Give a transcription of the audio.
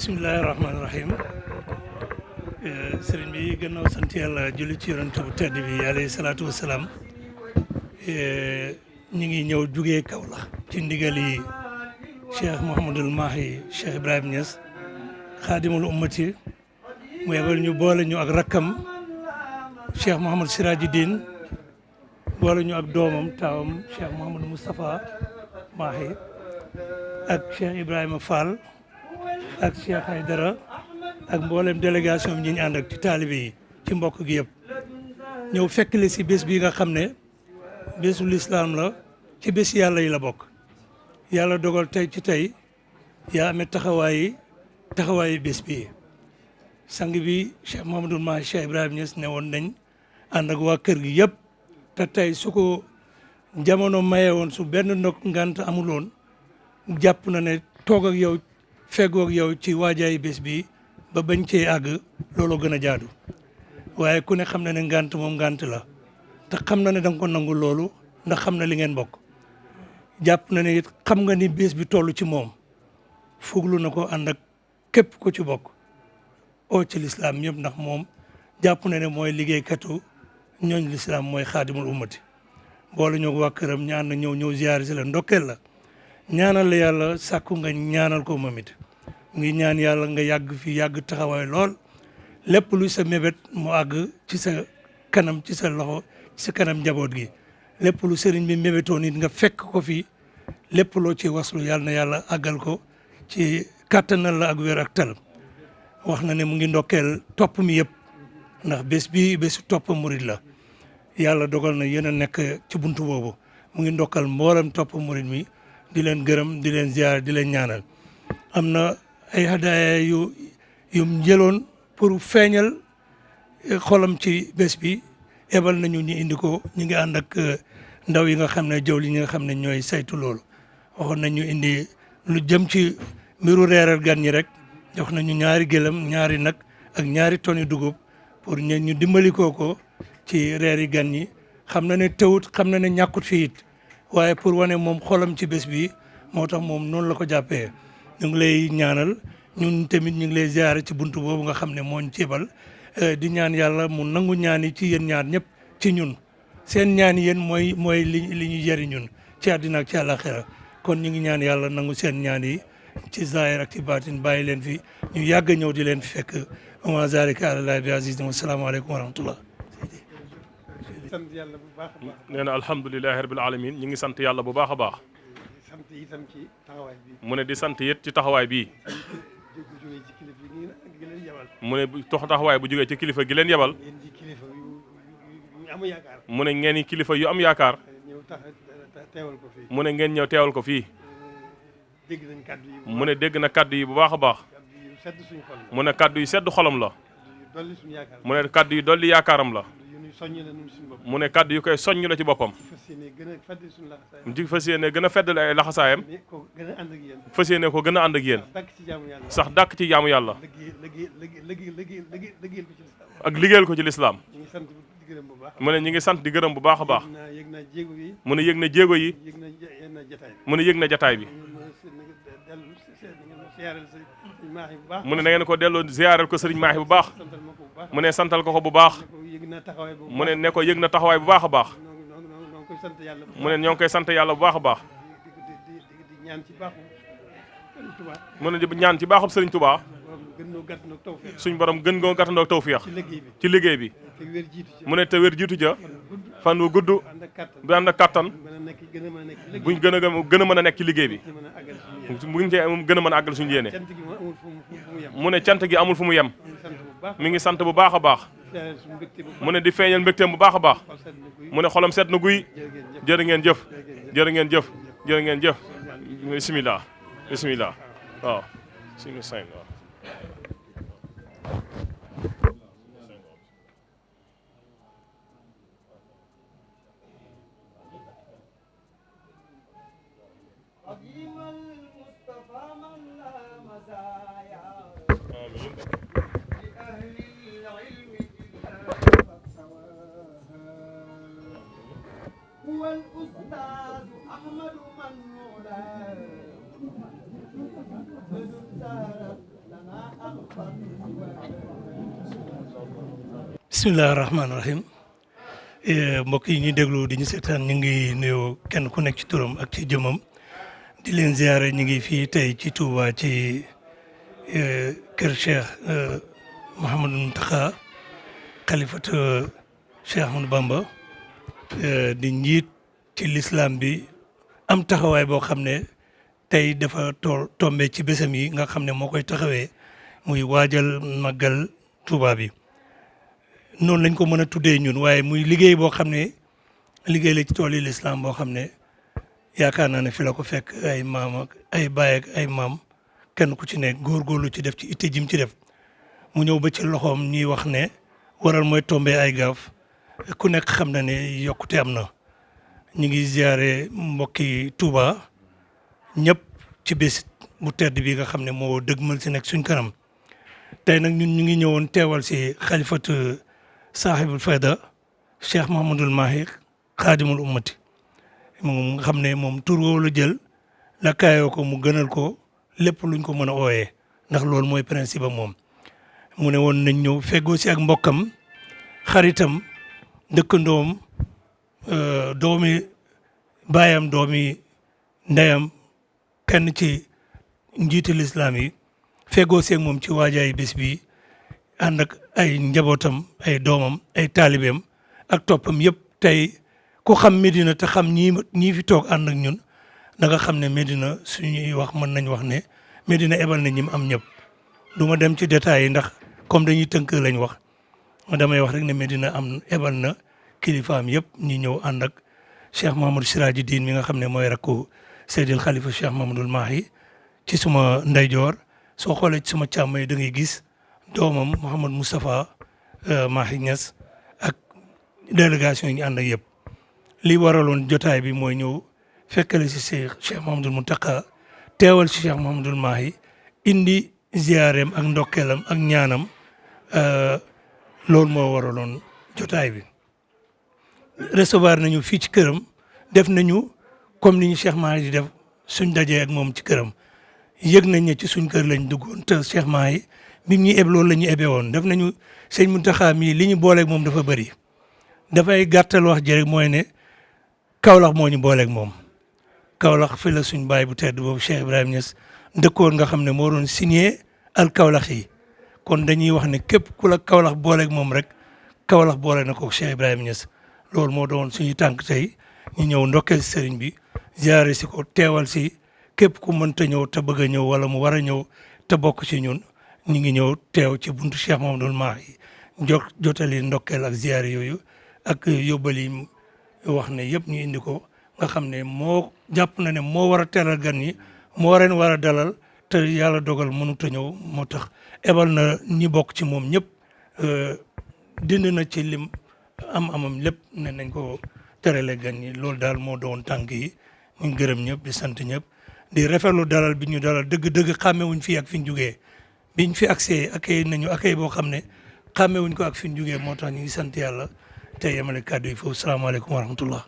bismillahi rahmaani rahim sëriñ bi gannaaw sant yàlla julli ci yonent bu tedd bi alayhi salaatu wasalaam ñu ngi ñëw jugee Kaolack ci ndigali Cheikh Mouhamadul Mahi Cheikh Ibrahim Niass xaadimul ummati mu yebal ñu boole ñu ak rakkam Cheikh Mouhamad Sirajuddin boole ñu ak doomam taawam Cheikh Mouhamadou Moustapha Mahi ak Cheikh Ibrahima Fall ak Cheikh Haydara ak mboolem délégation bi ñu ànd ak ci taalibe yi ci mbokk gi yëpp ñëw fekk li si bés bi nga xam ne bésu lislaam la ci bés yàlla yi la bokk yàlla dogal tey ci tey yaa amee taxawaayi bés bi sang bi Cheikh Mouhamadoul Mahi Cheikh Ibrahima Niass ne woon nañ ànd ak waa kër gi yëpp te tey su ko jamono maye woon su benn ndok ngant amuloon jàpp na ne toog ak yow feggoog yow ci waajaayi bés bi ba bañ cee àgg looloo gën a jaadu waaye ku ne xam na ne ngant moom ngant la te xam na ne da nga ko nangu loolu ndax xam na li ngeen bokk jàpp na ne it xam nga ni bés bi toll ci moom fuglu na ko ànd ak képp ku ci bokk oo ci lislaam ñëpp ndax moom jàpp na ne mooy liggéeykatu ñooñ lislaam mooy xaadimul ummati boole ñoo ko waa këram ñaan na ñëw ziyaar si la ndokkeel la ñaanal la yàlla sàkku nga ñaanal ko moom it ngi ñaan yàlla nga yàgg fi yàgg taxawaay lool lépp luy sa mébét mu àgg ci sa kanam ci sa loxo ci sa kanam njaboot gi lépp lu sëriñ bi mébétoon it nga fekk ko fi lépp loo ci waslu yàlla na yàlla àggal ko ci kàttanal la ak wér ak tal wax na ne mu ngi ndokkeel topp mi yëpp ndax bés bi bésu topp murid la yàlla dogal na yéen a nekk ci buntu boobu mu ngi ndokkal mboolem topp murid mi di leen gërëm di leen ziar di leen ñaanal am na ay hadaaya yu jëloon pour feeñal xolam ci bés bi ebal nañu ñu indi ko ñu ngi ànd ak ndaw yi nga xam ne jëw li ñi nga xam ne ñooy saytu loolu waxoon nañu indi lu jëm ci mbiru reeral gan ñi rek jox nañu ñaari gëlëm ñaari nag ak ñaari toni dugub pour ñu dimbali ko ci reeri gan ñi xam na ne tewut xam na ne ñàkkut fii it waaye pour wane moom xolam ci bés bi moo tax moom noonu la ko jàppee ñu ngi lay ñaanal ñun tamit ñu ngi lay ziare ci buntu boobu nga xam ne moo ñu ceebal di ñaan yàlla mu nangu ñaan yi ci yéen ñaar ñëpp ci ñun seen ñaan yéen mooy li ñu jëriñ ñun ci àddina ak ci àllaaxira kon ñu ngi ñaan yàlla nangu seen ñaan yi ci zahir ak ci baatin bàyyi leen fi ñu yàgg ñëw di leen fi fekk wa zalika alallaahi bi aziz wa salaamu aleykum wa rahmatullah sant yàlla bu baax a baax. nee na alhamdulilahi rabil alamin ñu ngi sant yàlla bu baax a baax. sant itam ci taxawaay bi. mu ne di sant it ci taxawaay bii. mu ne taxawaay bu jógee ci kilifa gi leen yebal. mu ne ngeen kilifa yu am yaakaar. mu ne ngeen ñëw teewal ko fii. mu ne dégg na kaddu yi bu baax a baax. mu ne kaddu yi sedd xolam la. mu ne kaddu yi dolli yaakaaram la. mu ne kaddu yu koy soññ la ci boppam. di fas yéene gën a feddali ay laxasaayam. fas yéene ko gën a ànd ak yéen. sax dàkk ci jaamu yàlla. ak liggéeyal ko ci lislaam. mu ne ñi ngi sant di gërëm bu baax a baax. mu ne yëg na jéego yi. mu ne yëg na jataay bi. mu ne na ngeen ko delloo ziyaaral ko sëriñ Maahi bu baax. mu ne santal ko bu baax. mu ne ko yëg na taxawaay bu baax a baax. mu ne ñoo ngi koy sant yàlla bu baax a baax. mu ne di ñaan ci baaxub sëriñ Touba. suñ borom gën ngoo gàttandoo tawfiix ci liggéey bi. mu ne te wér jiitu ja fan wu gudd bu ànd ak kattan buñ gën a mën a nekk ci liggéey bi buñ cee gën a mën a àggal suñu yéene. mu ne cant gi amul fu mu yem. mi ngi sant bu baax a baax. mu ne di feeñal mbégteem bu baax a baax. mu ne xolam seet na guy. jërë ngeen jëf jërë ngeen jëf jërë ngeen jëf. bismillah bismillah waaw suñu sayn waaw. هو الأستاذ أحمد من مولاه bisimilah rahmaani rahim mbokk yi ñuy déglu di ñu seetaan ñu ngi nuyoo kenn ku nekk ci turam ak ci jëmmam di leen ziare ñu ngi fii tey ci Touba ci kër Cheikh Mouhamadou Mountakha xalifatu Cheikh Ahmadou Bamba di njiit ci l'islam bi am taxawaay boo xam ne tey dafa tombe ci bésam yi nga xam ne moo koy taxawee muy waajal màggal Touba bi. noonu lañ ko mën a tuddee ñun waaye muy liggéey boo xam ne liggéey la ci tool yi l'islam boo xam ne yaakaar naa ne fi la ko fekk ay maam ak ay baay ak ay maam kenn ku ci ne góorgóorlu ci def ci itte jim ci def mu ñëw ba ci loxoom ñuy wax ne waral mooy tombé ay gaaf ku nekk xam na ne yokkute am na ñu ngi ziare mbokki Touba ñëpp ci bés bu tedd bi nga xam ne moo dëgmal si nekk suñ kanam tey nag ñun ñu ngi ñëwoon teewal si xalifatu saaxibul fayda Cheikh Mouhamadul Mahi xaadimul ummati moom nga xam ne moom tur woowu la jël la kaayoo ko mu gënal ko lépp luñ ko mën a ooyee ndax loolu mooy principe am moom mu ne woon nañ ñëw feggoo si ak mbokkam xaritam dëkkandoom doomi baayam doomi ndeyam kenn ci njiiti lislaam yi feggoo si ak moom ci waajaay bés bi ànd ak ay njabootam ay doomam ay taalibeem ak toppam yëpp tey ku xam Medina te xam ñii fi toog ànd ak ñun da nga xam ne Medina suñuy wax mën nañ wax ne Medina ebal na ñi mu am ñëpp du ma dem ci détails yi ndax comme dañuy tënk lañ wax damay wax rek ne Medina am ebal na kilifaam yëpp ñi ñëw ànd ak Cheikh Mouhamadou Siraji Diin mi nga xam ne mooy rakku Seydil Khalifa Cheikh Mouhamadoul Mahi ci suma ndeyjoor soo xoolee ci suma càmmooñ da ngay gis doomam Mouhamadou Moustapha Mahi Niass ak délégation yi ñu ànd ak yëpp li waraloon jotaay bi mooy ñëw fekkale si Cheikh Mouhamadoul Mountakha teewal si Cheikh Mouhamadoul Mahi indi ziareem ak ndokkeelam ak ñaanam loolu moo waraloon jotaay bi. recevoir nañu fii ci këram def nañu comme ni ñu Cheikh Mahi di def suñ dajee ak moom ci këram yëg nañ ne ci suñ kër lañ duggoon te Cheikh Mahi bi ñuy eb loolu la ñu ebee woon def nañu sëñ Mountakha mii li ñu booleeg moom dafa bëri dafay gàttal wax ji rek mooy ne Kaolack moo ñu booleeg moom Kaolack fi la suñ baay bu tedd boobu Cheikh Ibrahima Niass dëkkoon nga xam ne moo doon signé al Kaolack yi kon dañuy wax ne képp ku la Kaolack booleeg moom rek Kaolack boole na ko Cheikh Ibrahima Niass loolu moo doon suñu tànk tey ñu ñëw ndokkeel sëriñ bi ziare si ko teewal si képp ku mënta ñëw te bëgg a ñëw wala mu war a ñëw te bokk ci ñun ñu ngi ñëw teew ci buntu Cheikh Mouhamadoul Mahi jotali ndokkeel ak ziare yooyu ak yóbbali wax ne yëpp ñu indi ko nga xam ne moo jàpp na ne moo war a teral gan ñi moo ren war a dalal te yàlla dogal mënut a ñëw moo tax ebal na ñi bokk ci moom ñëpp dind na ci lim amam lépp ne nañ ko terale gan ñi loolu daal moo doon tànk yi ñu ngi gërëm ñëpp di sant ñëpp di rafetlu dalal bi ñu dalal dëgg-dëgg xàmmewuñ fii ak fi ñu jugee biñ fi accès akay nañu akay boo xam ne xàmmewuñ ko ak fi ñu jugee moo tax ñu ngi sant yàlla te yemale kàddu yi foofu salaamaaleykum wa rahmatullah